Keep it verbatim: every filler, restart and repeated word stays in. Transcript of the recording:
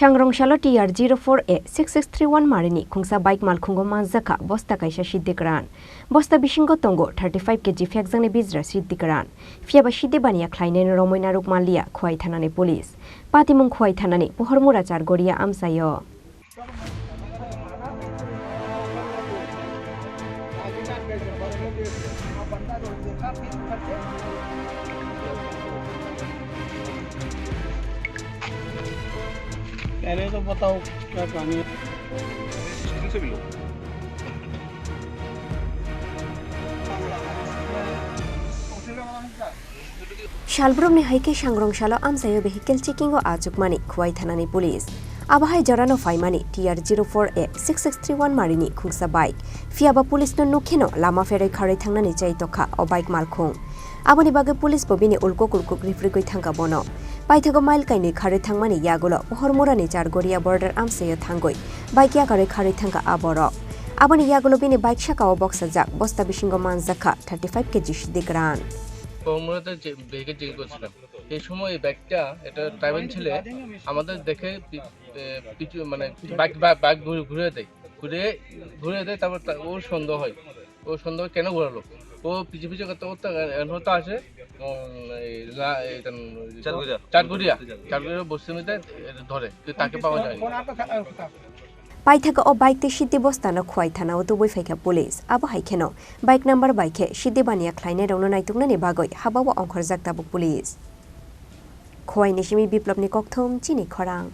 Changrong salo T R zero four A six six three one marini khungsa bike malkhungo manjakha bosta kaisa siddhi kwran. Bosta bisingo tongo thirty five K G phekjaknai bijra siddhi kwran. Phiyaba siddhi baniya khlainai romwi narwk manliya Khowai thanani police. Patimung Khowai thanani Pohormura Chargoria amchaio. पहले तो बताओ क्या कहानी है? Salbrumni hai khe Sangrong salo amchaio vehicle checking o achukmani Khowai thanani police. Abo hai jorano phaimani T R zero four A six six three one marini khungsa bike. Phiyaba police no nukheno lama pherwi kharwi thangnani chai tokha o bike malkhung. Aboni bagwi police bo bini ulkuk ulkuk rifrigwi thangkha bono. Paithago mile kainwi kharwi thangmani yagulo Pohormurani Chargoria border amchaio thangwi bike yakarwi kharwi thangkha a borok. Aboni yagulo bini bike sakao boksajak bosta bisingo manjakha thirty five K G siddhi kwran. কর্মরত যে ব্যাগে চেক করছিলাম, এই সময় এই ব্যাগটা একটা ট্রাইবেল ছেলে আমাদের দেখে পি-, এ, পিছু মানে ব্যাগ ব্যাগ ব্যাগ ঘুরে ঘুরে দেয়, ঘুরে ঘুরে দেয়, তারপর তা- ওর সন্দেহ হয়। ও সন্দেহ কেন ঘোরালো? ও পিছু পিছু করতে করতে এখন তো আসে, উম, এই লা- এই তার- চাটগোরিয়া। চাটগোরিয়া, চাটগোরিয়া বস্তির মধ্যে ধরে, কিন্তু তাকে পাওয়া যায়নি। Paithaka o bike tei siddhi bosta no Khowai thana o tubui phaikha police. Abo hai kheno bike number bai khe siddhi baniya khlainai rokno naituknani bagwi habao ongkhorjak tabuk police. Khowai ni simi Biplop ni kokthum chini khorang.